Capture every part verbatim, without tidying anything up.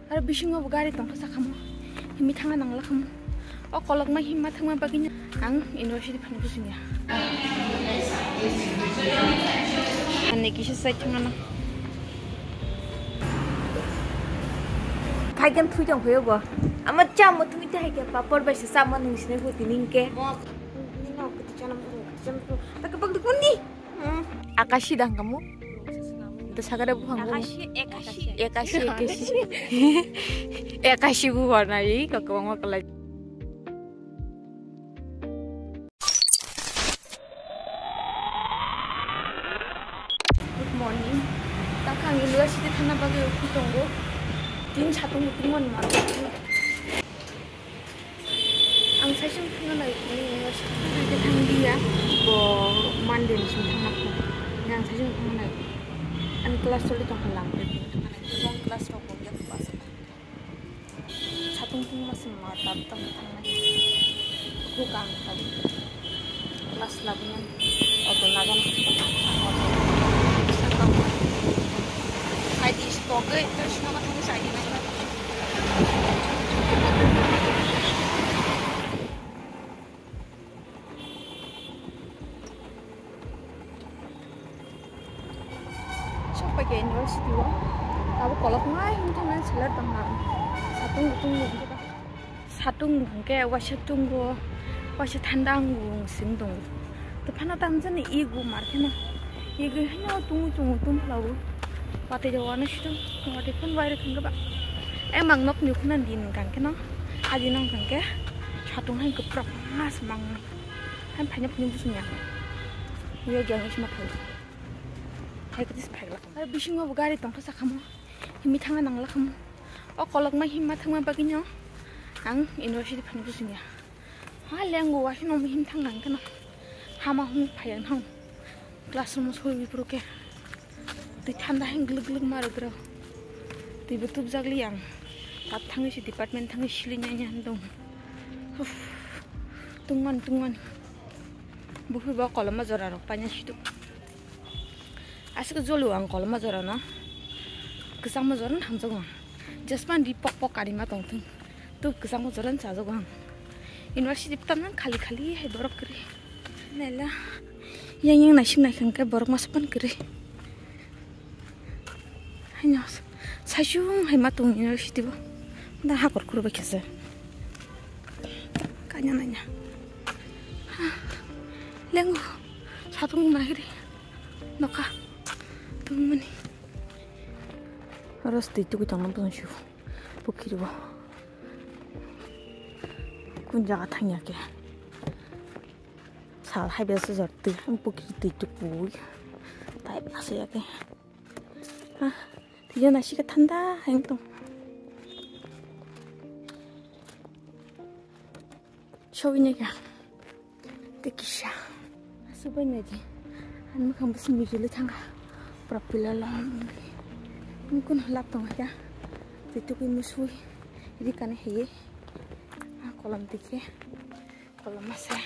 Aro bisingo bo gari tongkha sakhamo. Himwi thangna nangla khamo. O kolokma himma thangma bagwino ang university phani buchungya. Ani kisa sai thangna. Khaikhe thwi tong phaio bo. Ama chamo thwi te haikhe papor bai se chama nung sinai bo tini hwnkhe. Bo, ni no, kiti chanam, kiti chanam, tak bak dukun ni. Akashi dang kamu? Itu sagada buhang kamu? Akashi, ekashi. Ekashi, ekashi. Ekashi buhar nai, kok kwbangma kwlai. Good morning. Takhang university thana bagwi ukhi tongo. Tin satung mutung man mar. Ang saichung thangna nai, university thang dia. Bo Monday ni simi thangna kho. Ang saichung thangna nai. Ani class choli tong kha lang. Bo class rok bo ya class. Satung thung ma sima tap tang thang nai. Khu kang tang. Class labiyan. Auto lagan. Sakau. Ai di spoke, terus nama thang sai di nai. Sok pai khe university o. Abo kolok ngai him thang nai seler tong nang. Satung butung ni hwnkhe ba. Satung hwnkhe waisa tungo, waisa thanda ang sing tongo. Tei phano tamjani ego mar kheno. Ego haino tungo tungo tum phlawo. Watwi jaga ano situ, watwi phano wairok hwnkhe ba. Emang nokni ukhuna din kang kheno. Adi nang kang khe satung hai kwprak mas mang. Hai phaina phunuk bwswng ya. Yo gyang isma phai. Hai kati phai la. Ar bisingo bo gari tongkha sakhamo. Himi thangna nangla khamo. O kolokma himma thangma bagwino ang university phani bwswng ya. Ha lengo wa hino him thang nang kheno. Hama hum phai ang thang. Classroom o soi bipro khe. Twi thanda hai glwk glwk ma rwk rw. Twi bo tubjak li ang. Tab thangwi se department thangwi sili nai nai han dong. Uff. Tungman tungman. Buphir bo koloma jora rok paina situ. Aswk jolio ang koloma jora no. Kwchangma jora no hamjago ang. Jaspan ri pok pok karima tongthung. Tub kwchangma jora no chajago ang. University pwtar nang khali khali hai borok kwrwi. Naila. Yang yang naising naikha hwnkhe borok masa pan kwrwi. Haino saichung hai ma tong university bo. Da hakor khurbai khe se. Kanya nanya. Lengo. Satung nahiri. Noka. Tungmani. Oro twi tugui tongma bwswng sio. Pukhiri bo. Kun jaga thangya khe. Sal hai besa jor twi, ang puki twi tukui. Tai basa ya ke. Ha, twi jona sika thanda hai tong. Soi ne ya. Te kisa. Subai ne di. Ang mukhang bisi mijili thanga. Pura pila lom. Ang kun lap tong ya. Twi tukui musui. Ri kane heye. Ah, kolam dikhe. Kolom masa.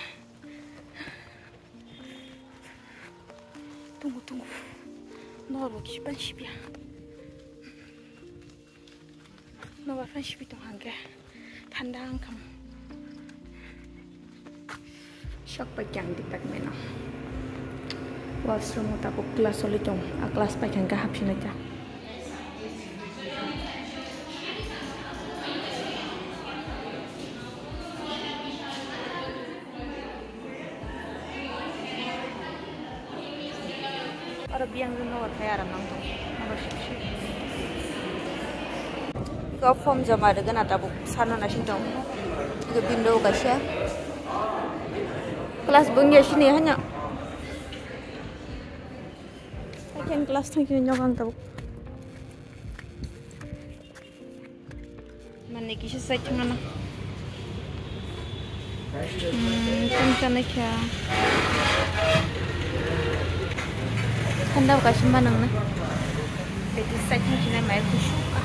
Tunggu, tunggu. Nor bo kisi pan sibya. Nor bo pan sibi tong hangke. Thanda ang kam. Sok pai kyang department o. Washroom o tabuk class oli tong. A class pai khangke hapsina kya. Oro biyang ring no thai aram nang tong. Iko form joma rwgena tabuk sano naising tong. Iko window kaisa. Class bung ya sini hanya. Second class thang kini nyokang tabuk. Mane kisa sai thangna. Hmm, tong chanai kha. Thanda kaisa manang na. Beti sai thang kina mai kusuk ka.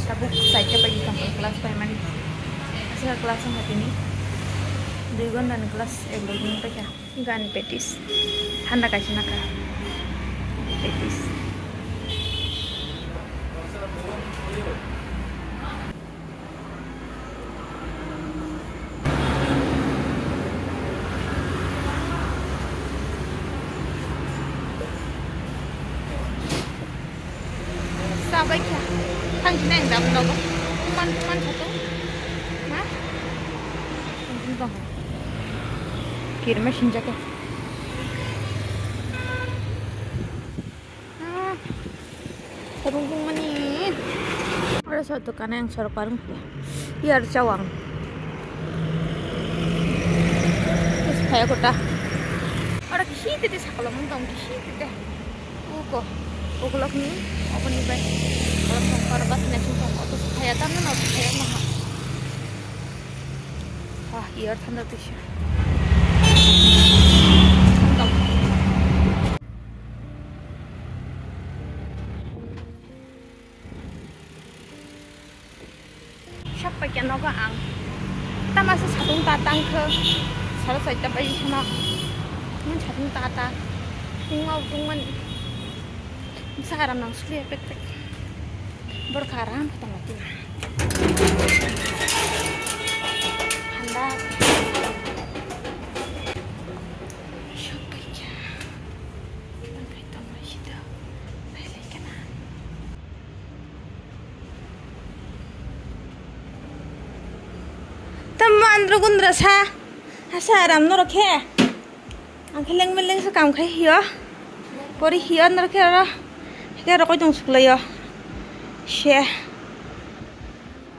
Tabuk sai kha bai tong class bai mani. Asa class ang hatini. Dui ghonta ni class ek dui ghonta kha. Gan petis. Thanda kaisa naka. Petis. Ang dam nogo. Kuman, kuman satu. Ma? Kirma sinjake. Ah. Rung rung mani. Oro sa dokan ang sorok parung. Yar chawang. Is phaya kota. Oro kisi tete sakalo mung tong kisi tete. Uko, ukolok ni, obo ni bai. Obo tong para bas na sing tong, oto phaya tam na, oto phaya na ha. Ah, yar thanda tisa. Thanda. Sak paikha nogo ang. Tama se satung ta tang khe. Sara saita bai kheno. Mun satung ta ta. Tungma tungman. Bwsa aram nang suli pek pek. Borok aram tong tong. Handa. Sak paikha. Tang kai tong mai sida. Bai lai kana. Tamo andro gundra sa. Asa aram norok khe. Ang khe leng meleng se kam khai hiyo. Pori hiyo norok khe oro. Khe rokoi tong suklayo. Se.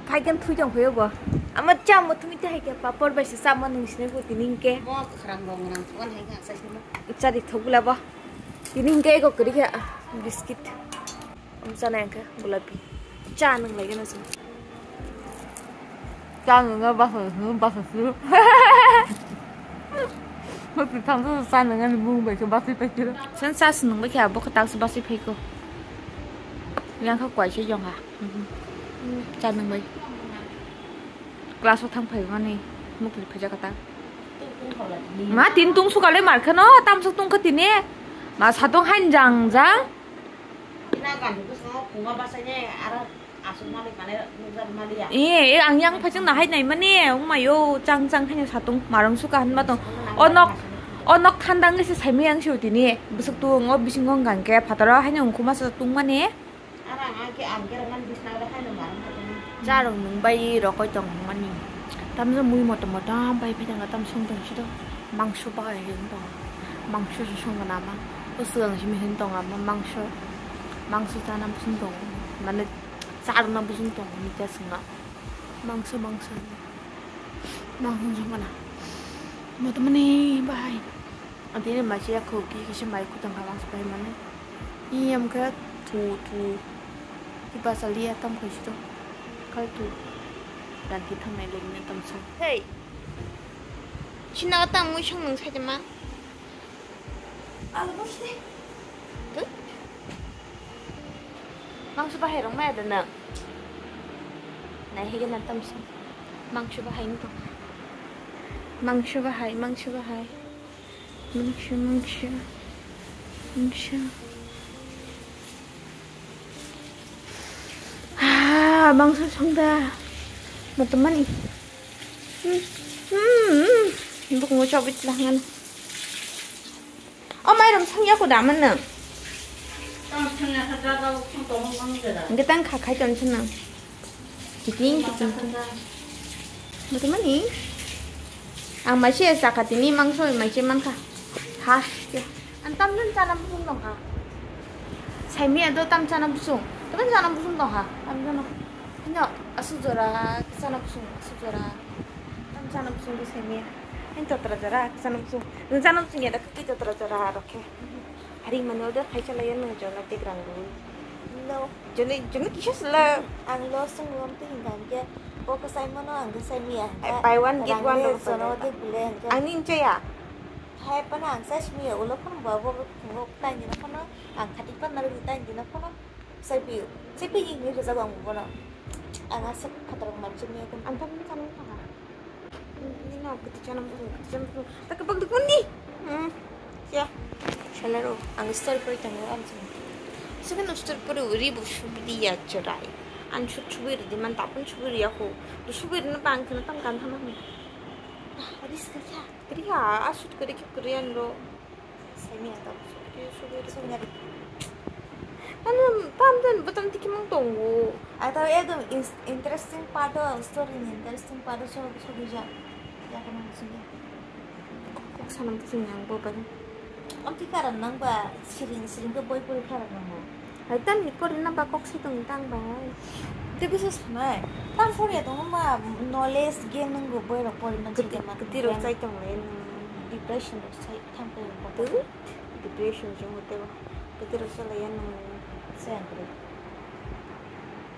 Phaikan thui tong phaio bo. Ama chamo tumi te hai khe papor bai se chamo nung sinai bo tini hingke. Mo kwkhwrang rong rang thukan hai khe ang chai sinai. Chari thok bwla bo. Tini hingke eko kwrwi khe, ah, biscuit. Omo chanai hingke gulapi. Cha nung lai gana chwng. Cha nungna basa su, basa su. Hopi thangsa cha nungna ni mung bai se basui pai khe. Sen cha se nung bai khe abo khe tak se basui pai ko. Yang kha kwai se jong ha. Cha nung bai. Class o thang phai mani mukli phaijak kha ta. Ma tin tung suka le mar kheno tamsok tung kha tini. Ma satong hain jang jang. Ina gan bwskango phunga basaine aro aswk malik mane nukjak maliya. Eh, eh, ang yang phai chwng nahai nai mani, wngmayo, chang chang haino satung, marung suka hinma tong. O nok, o nok thandang se saimai ang se tini, bwswk tung, o bisingo hwnkha hwnkhe phataro haino wngkhuma sa tung mani. Aro ang ake ang khe rwmani bisna ro haino marung kha tini. Charwng nung bai rokoi tong mani. Tamsa mui motom motom bai phai thangkha tam song tong siro. Mangso bahai hin tong. Mangso se song gana ma. O swkang simi hin tong ama mangso. Mangso chana bwswng tong. Mane Charwkna bwswng tongo ni ta swngna. Mangso, mangso. Mangso wngkha na. Motomani bahai. Adini machi ya kho ki kisa mai khutang kha mangso bahai mani. Iyam khe thu, thu. Ki basa liya tam khai sito. Khai thu. Dan ki thangnai lengna tam song. Hey. China tang mui song nung sai ma. Alo bose. Tut. Mangso bahai rok maya da nang. Nai hege na tamsa. Mangso bahai ni tong. Mangso bahai, mangso bahai. Mangso, mangso. Mangso. Ah, mangso song da. Motomani. Hmm, hmm, hmm. Bukungo chobit lah ngan. O mairum songya ko da mano. Tang songya kha da da song tong mong da. Hingke tang kha khai ton song nang. Kiting kiting. Motomani. Ang maise sakha tini mangso maise mankha. Has ke. Ang tamjani chana busung tongkha. Saimi ado tam chana busung. Tam chana busung tongkha. Tamjano. Hino asuk jora chana busung asuk jora. Tam chana busung di saimi. Ang totra jora chana busung. Nwng chana busung ya da kaki totra jora rokhe. Hari mano da khai chala ya nwng jona tik rang rui. No. Joni, joni kisa sila. Ang lo sung lom tu hingga hingga. Bo kasai mano ang kasai miya. Buy one get one rok sano. Ang ning chaya. Hai pana ang sai simi ya ulo phano ba bo phungo tai ni phano ang khati pana ri tai ni phano sai pi sai pi ni ri jago ang bono ang asa khatar ma chimi ya ang tam ni kanang ta ni no kati chanam kati chanam ta ka bag dukun ni hmm ya salaro ang star pori tango am chimi sini star pori uri bu subidi ya cherai an sut subiri di man tapun subiri ya ko tu subiri na bang kana tam kan thana ni risk kya Kri ha, asut kri ki kri an ro. Semi ata. Semi ata. Ano tam den butam tikimang tongo. Ata ekdom ins-, interesting part o, story ni interesting part o so, so gija. Ya kana sini. Kok sanam sini yang boban. Amti karan nang ba siring siring ke boi puri karan nang bo. Hai tam ni pori nang ba kok si tong tang ba. Te bisa sanai. Tam pori ya tong ma knowledge gain nang go boi rok pori man. Keti rok chai tong le. Depression rok chai. Thank you. Depression jong hote ba. Kete rok salai ya nung. Saya ang kete.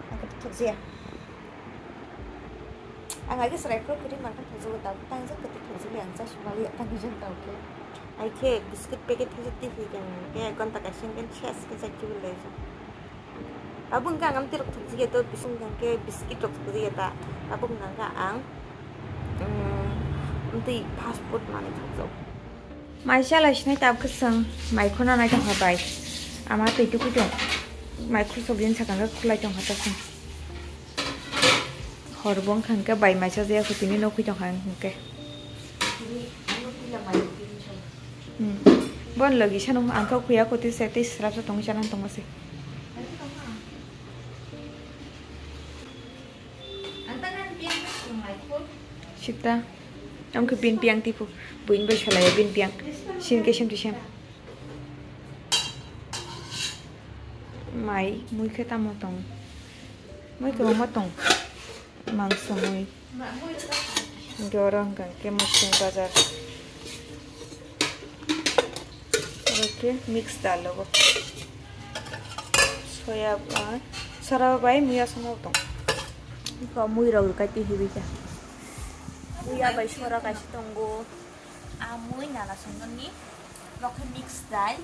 Ang kete thok jia. Ang agi serai pro kiri makan thok jia tau. Tang jia kete thok jia ang jia sumali ya tang jia tau ke. Ai ke biscuit packet thok jia tipi kan. Ke gonta kasing kan chest ke jaki bilai jia. Tabuk hwnkhe ang amtwi rok thokjagya to, bising hwnkhe biscuit rok thokjagya ta. Tabuk hwnkhe ang, um, amtwi fast food manwi thokjago. Mai chalai sinai tabuk khe chwng mai khuna nai tongkha bai. Ama twi tukui tong. Mai khusok din sakang khe khulai tongkha ta chwng. Hor bo wngkha hwnkhe bai mai chajaya kho tini nukui tongkha ang hwnkhe. Hmm. Bon logi sano ang kha kuya koti se tei srap sa tong chana tong se. Sita. Ang khe bin piang tipu. Buin bai salaya bin piang. Sin ke sem tu sem. Mai mui khe tamo tong. Mui kwbangma tong. Mangso mui. Hwnkhe oro hwnkha khe mwswng bazar. Oro khe mix dal logo. Soya, ah, sora bai mui aswk no tong. Iko mui rok kai twi hibi kha. Mui ya bai sora kaisa tongo. A mui nana songoni. Rokhe mix dal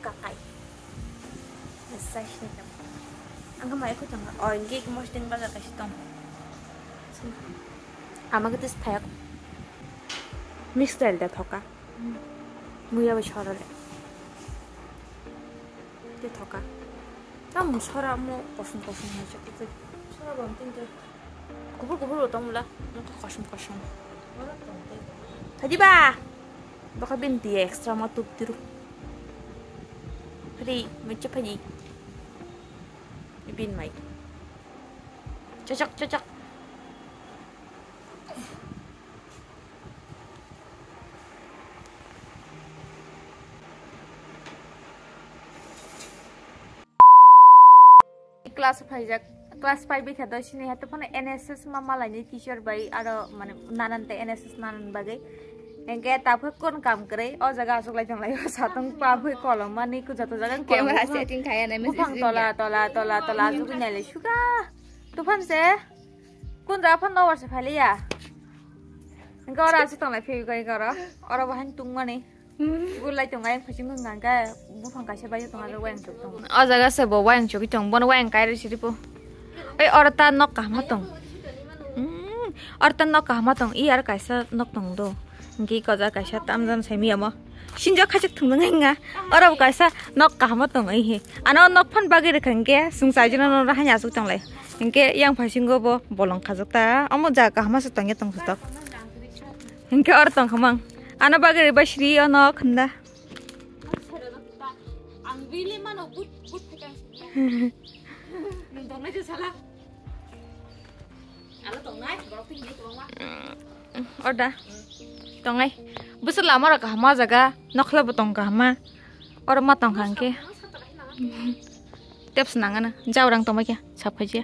kakai. Sai sini kam. Ang mai ko tong. Oh, engke mosdeng bazar kaisa tong. Ama kete phayok. Mix dal da thoka. Muya bai sora le. Te thoka. Tam sora mo kosom kosom hai se kete. Sora bam tin te. Kubur kubur bo tong mula, nokha kosom kosom. Phadi ba? Bokha bin tiya extra ma tup tiru. Phadi, mecha phadi. Bin mai. Chachak, chachak. Class phaijak, class five bai kha do sini hato phano N S S ma malaini teacher bai aro mane nanan te N S S nanan bagwi. Engke ta phai kon kam kwrwi o jaga aswk lai tong lai o satong pa phai kolom mani ku joto jaga kolom. Camera setting khaya nai message. Buphang tola tola tola tola aswk nai lai suka. Tuphan se kun ra phan no warse phai liya. Engke ora aswk tong lai phai gai garo. Ora bo han tung mani. Gulai tong ayang phasing hwnka hwnkhe buphang kaisa bai tong aro wayang chuk tong. O jaga se bo wayang chugui tong, bono wayang kairwi siri po. Oi oro ta nok kahma tong. Hmm, oro ta nok kahma tong, i aro kaisa nok tong do. Hwnkhe iko jaga kaisa tamjani sai miyamo. Sinjo khachik thungjak hinga. Oro bo kaisa nok kahma tong oi he. Ano nok phan bagwi rwkha hwnkhe sung chaijana no haino aswk tong lai. Hwnkhe yang phasingo bo bolong khajak ta. Omo jaga kahma se tongya tong satok. Hwnkhe oro tongkha mang. Ano bagwi bai sri o nok hwnda. Ang bili mano but but phekang sini. Nung tongnai je sala. Alo tongnai, borok tini ni tongma. Orda. Tongnai. Busu lama rok kahma jaga, nokla bo tong kahma. Oro ma tong khang khe. Teps nangana. Jaurang tongma khe, sap khaji.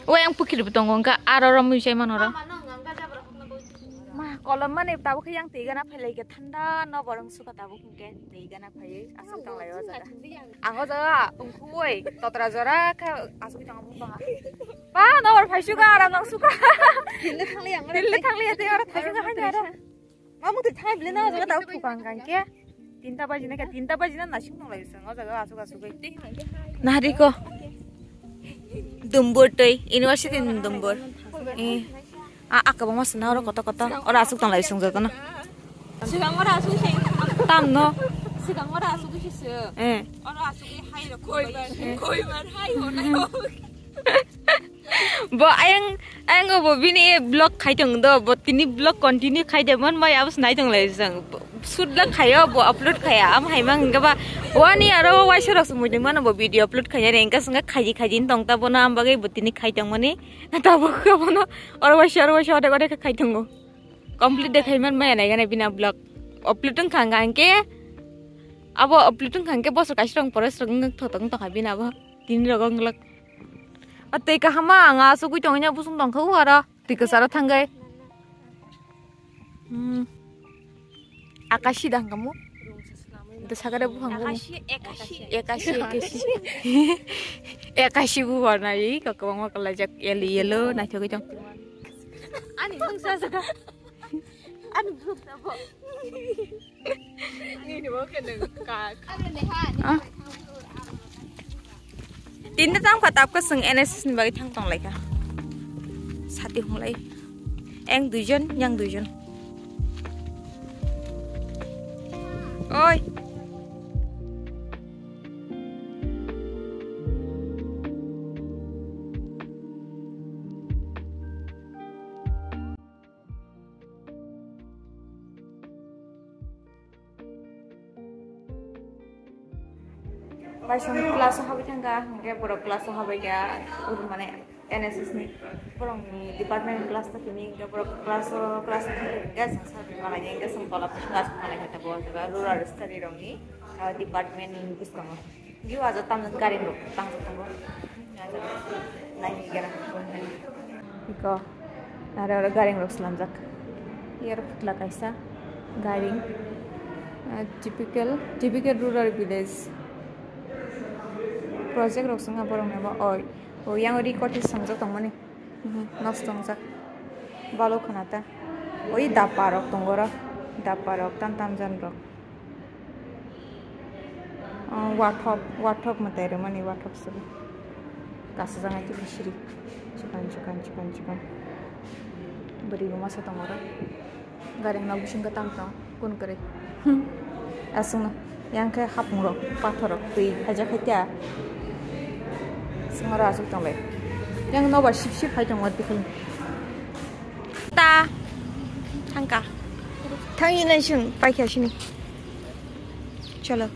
Oi ang pukiri bo tongo, engka aro rom mui sai mano ro. Ma, kolom mani tabuk khe yang twi gana phailai khe thanda no borong suka tabuk hwnkhe twi gana phaiwi aswk tong lai o jaga. Ang o jaga ungkhuwi totra jora khe aswk tong bung bang. Ba no bor phai suka aram nang suka. Dil le thang li ang. Dil le thang li ate ora thai suka hai aro. Ma mung twi thai bile no jaga tabuk thukang kang khe. Tinta baji na khe, tinta baji na nasing nung lai song o jaga aswk aswk bai. Nahari ko. Dumbur twi, university ni dumbur. Eh. A, a kwbangma sina oro koto koto. Oro aswk tong lai song joto no. Sigang oro aswk se. Tam no. Sigang oro aswk se se. Eh. Oro aswk hai ro koi bar. Koi bar hai ho nai ho. Bo ayang, ayang bo bini vlog khai tong do, bo tini vlog continue khai de mon mai abos nai tong lai jang. Bo, Shoot lang khayo, bo upload khaya. Am hai mang hingke ba wani aro waisa rok sumui tongmano bo video upload khaya re. Hingke singke khaji khaji tong ta bono, am bagwi bo tini khai tongmani. Ta bo kha bono aro waisa aro waisa odek odek khai tongo. Complete de khai man maya nai gana bina vlog. Upload wng kha hingke abo upload wng kha hingke bosor kaisa rong pore srok wng thotok wng tong kha bina bo. Tini rok wng glak. Atei kahama ang asugui tongnya busung tong kha u aro. Twi kwcharo thangwi. Hmm. Akashi da hwnkha mo? Da sakare buphang bo. Ekashi, ekashi. Ekashi, ekashi. Ekashi buphang nai, kok kwbangma kwlaijak, yellow, yellow, naithogwi tong. Ani bwsa saka. Ani bwsa bo. Nini bo khe nwng kak. Ah. Tinta tang kha tapka sing N S S ni bagwi thang tong lai kha. Sati hunglai. Eng duijon, yang duijon. Oi. Bai song class o habai thangkha, hingke borok class o habai kha, ur mane N S S ni borok ni department class ta tini, hingke borok class o, class o thangkha, hingke sir malai, hingke song tola class malai kha, bo rural study rok ni, ah, department ni bwskango. View aja tamjak gari rok tangjak tongo. Nai gana. Iko. Are oro gari rok slamjak. Yar putla kaisa. Gari. Ah, typical, typical rural village. Project rok swnga borok ni bo oi. O yang ri kothi swngjak tongmani. Mhm, nosto wngjak. Balo khna ta. Oi dapa rok tongo ro. Dapa rok tam tam jan rok. Oh, wathok, wathok mwtai rwmani wathok se. Kasijak nai tei bisiri. Chikon, chikon, chikon, chikon. Bwrwi bo masa tongo ro. Gari nok bisingo tamo tong, kun kwrwi. Hmm. Aswkno. Yang khe hapung rok, pathor rok, twi khaijak khai tia. Swngo ro aswk tong lai. Yang nobar sip sip hai tongo twi khai. Ta. Thangka. Thangwi nai chwng paikha sini. Cholo.